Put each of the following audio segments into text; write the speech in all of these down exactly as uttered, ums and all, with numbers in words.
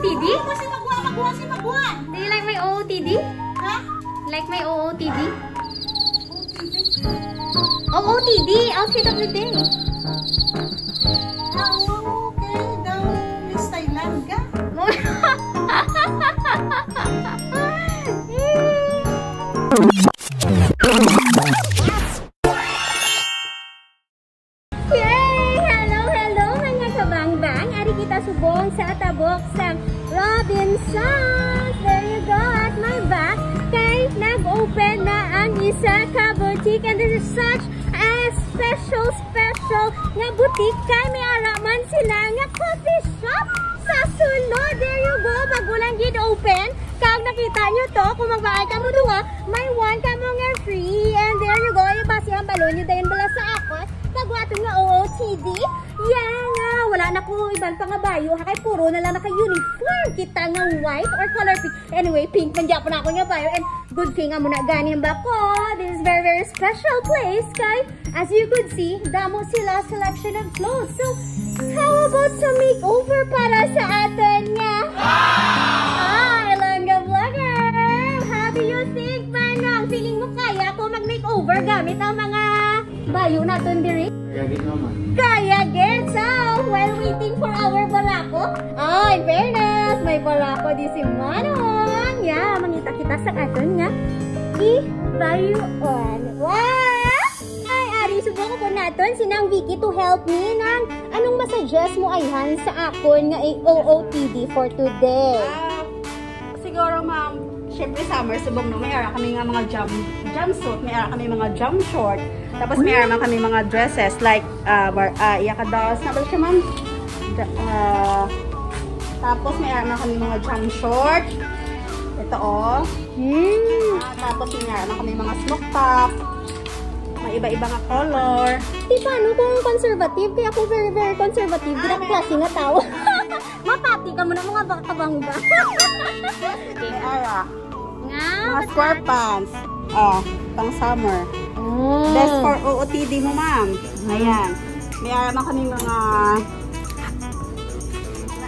T D? Magwa, si magwa, magwa, si magwa. Do you like my O O T D? Ha? Like my O O T D? O O T D? O O T D, outfit of the day. Ah, okay. Daw Miss Thailand ka? Yay! Hello, hello, mga kabangbang! Ari kita subong sa tabok sa Robinsons! There you go, at my back, kay nag-open na ang isa ka boutique, and this is such a special, special nga boutique, kay may ara man sila nga coffee shop sa sulod. There you go, bago lang gid open. Kag nakita nyo to, kung magbahay ka mo duha, may one ka mo nga free. And there you go, ibasi ang balon nyo dayon bala sa akon. Pag aton nga O O T D, yeah nga, wala na ko iban pa nga bayo, ha, kay puro na lang naka-uniform. Kita nga white or color pink. Anyway, pink man gyapon ako nga bayo. And good thing nga muna gani ang bako. This is very, very special place, kay as you could see, damo sila selection of clothes. So, how about sa makeover para sa aton nga? Hi, Langga Vlogger! How do you think, Manong? Feeling mo kaya ko mag-makeover gamit ang mga bayo naton diri? Kaya gid naman. Kaya gid. So, while waiting for our barako, ah, in fairness, may barako di si Manong. Yeah, mangita kita sa aton nga i-bayon. Wow! Ay, ari, subong ko naton si Nang Vicky to help me. Nang, anong masuggest mo ayhan sa akon nga i-, O O T D for today? Ah, siguro, ma'am, syempre, summer, subong, no? May ara kami nga mga jam, jumpsuit, may ara kami mga jump short. Tapos, may ara man kami mga dresses, like, ah, bar-, ah, iya ka dolls. Na ba siya, ma'am? Ja-, ah, tapos, may ara man kami mga jump short. Ito, oh. Hmm. Ah, tapos, may ara man kami mga smock top. May iba-iba nga color. Di paano kung conservative? Kaya ako very, very conservative. Di na Ah, klase nga tao. Mapati ka mo na mga baka kabangga. May ara. Nga, Mga square pants. Oh, pang summer. Oh. Best for O O T D mo, ma'am. Ayan. May ara man kami mga,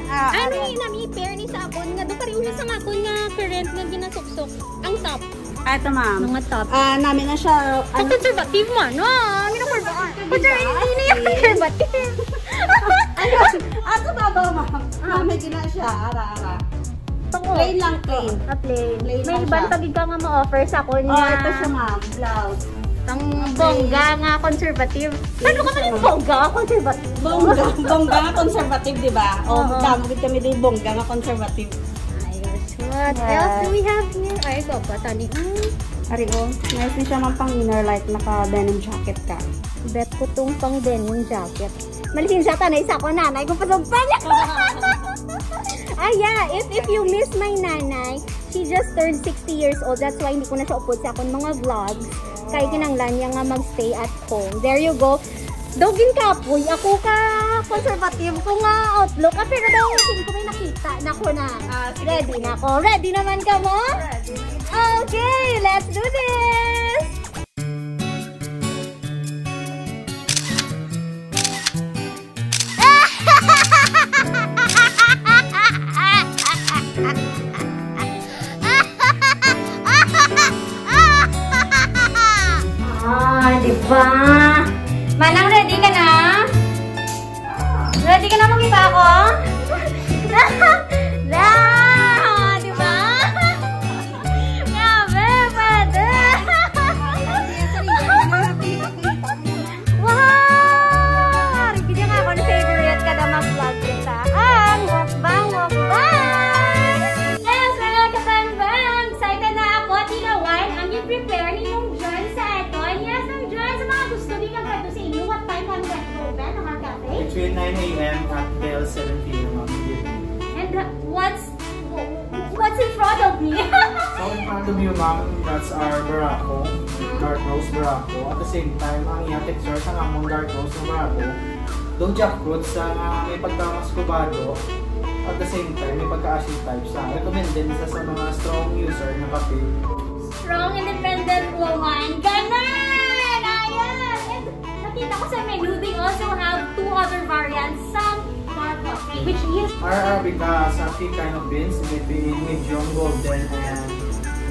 ah, Ano ayan. Yung nami pair ni sa akon nga do pareho na sa akon nga current nga ginasuksok ang top. Ah, ito, ma'am. Mga top. Ah, nami na siya, Ang ano, conservative man. Ah, ano na ba? Conservative, hindi na yung conservative. Ayun. Ah, sa babaw, ma'am. Ah. Nami din na siya. Ara, ara. Ito ko. Plain lang, plain. Ah, plain. Plain May lang iban siya. Pagid ka nga ma-offer sa akon Oh, nga ito siya, ma'am. Blouse. Ang bongga nga conservative. Ano ka man yung bongga nga conservative? Bongga, bongga nga conservative, di ba? O, Oo. Damo gid kami di bongga nga conservative. Ayos. What Yes. else do we have here? Ay, ito pa, tani. Mm. Ari, oh. Nice ni siya man pang inner, like, naka denim jacket ka. Bet ko tong pang denim jacket. Malisin siya, tanay sa ako, nanay ko, pasugtan niya. Ah, yeah. If, if you miss my nanay, she just turned sixty years old. That's why hindi ko na siya upod sa akong mga vlogs. Kay kinanglan niya nga mag-stay at home. There you go. Daw ginkapoy ako ka conservative ko nga outlook. Ah, pero daw, hindi ko may nakita na ko na. Ah, sige, Ready sige. Na ako. Ready naman ka mo? Ready. Okay, let's do this! Ah, di ba? Manang, ready ka na? Ready ka na makita ako? Na! Di ba? Grabe, pwede! Wow! Ari gid ang akon favorite kada mag-vlog kita. Ang mukbang, mukbang! Yes, mga kabangbang! Excited na ako, tinawan ang i-prepare ni Nong John sa aton. Yes, Nong John, sa mga gusto din magkadto sa inyo, what time kami nag-open ang mga cafe? Between nine A M at till seven P M ang evening. And, uh, what's What's in front of me? So, in front of you, ma'am, that's our barako, dark roast barako. At the same time, ang iya texture sa among dark roast na barako, daw jackfruit sa nga may pagka-muscovado. At the same time, may pagka-ashi type sa. Recommended sa, sa mga strong user na kape. Strong independent woman. Ganon! Ayan! And nakita ko sa menu, they also have two other variants sa barako. Which is? Our Arabica has a three kind of beans, between medium, golden, and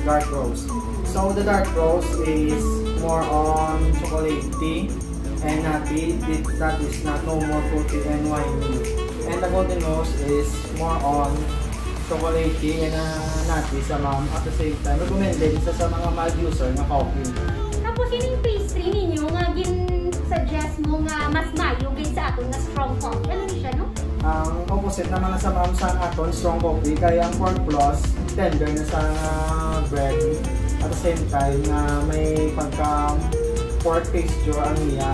dark roast. So the dark roast is more on chocolatey and nutty. It, that is not no more fruity and winey. And the golden roast is more on chocolatey and, uh, nutty sa, ma'am. At the same time, recommended sa, sa mga mild user nga coffee. Tapos, yun yung pastry ninyo nga gin-suggest mo nga mas mayo gid sa aton nga strong coffee. Ano ni siya, no? Ang opposite naman na sa, ma'am, sa aton strong coffee, kaya ang pork floss, tender na sa bread. At the same time, na may pagka pork texture ang iya.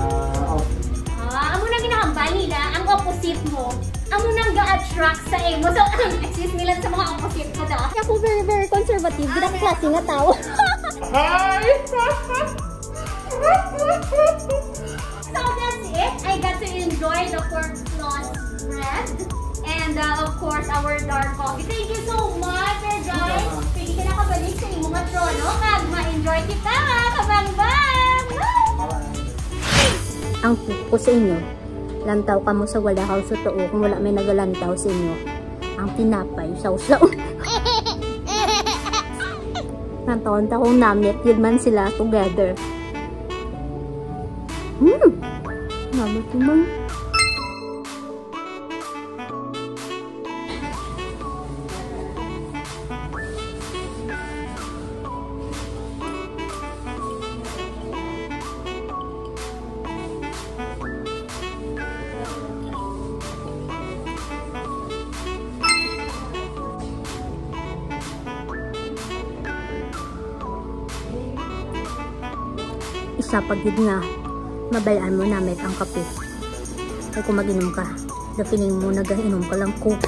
Ah, amo na ginahambal nila, ang opposite mo. Amo nang ga-attract sa imo. So, excuse me lang sa mga opposite ko, da. Ako very, very conservative. Di na klase nga tao. Hi! So, that's it. I got to enjoy the pork floss bread. And, uh, of course, our dark coffee. Thank you so much, Sir John. Pwede ka na kabalik sa imo nga trono kag ma-enjoy kita, ha, kabangbang! Woo! Ang tip ko sa inyo, lantaw kamo sa wala kang sutuo kung wala may nagalantaw sa inyo. Ang tinapay, sawsaw. Nataon ta kung namit yun man sila together. Hmm. Namit yun man. Isa pa gid nga mabal-an mo namit ang kape. Kay kung mag-inom ka, the feeling mo nagainom ka lang Coke.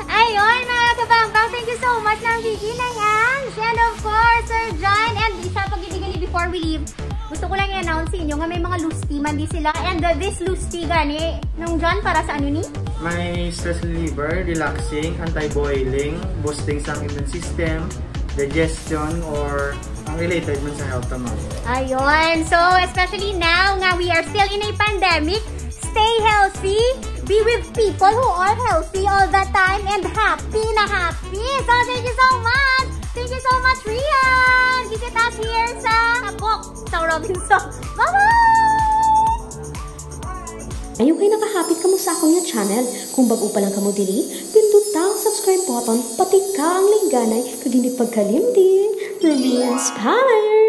Ayun, mga kabambang, thank you so much, Nang Vicky, Nang Ange, and of course, Sir John, and isa pa gid gali before we leave, gusto ko lang i-announce sa inyo nga may mga loose tea man di sila, and, uh, this loose tea gani, Nang John, para sa ano ni? May stress reliever, relaxing, anti-boiling, boosting sa immune system, digestion, or ang related man sa health, ma'am. Ayun. So, especially now nga we are still in a pandemic, stay healthy, be with people who are healthy all the time, and happy na happy. So, thank you so much. Thank you so much, Rian. Visit us here sa Tabok, sa Robinson. Bye-bye! Ayaw kay nakahapit kamo sa akon nga channel. Kung bag-o pa lang kamo diri, pinduta ang subscribe button, patika ang lingganay, kag hindi pagkalimti, Ruby Inspire!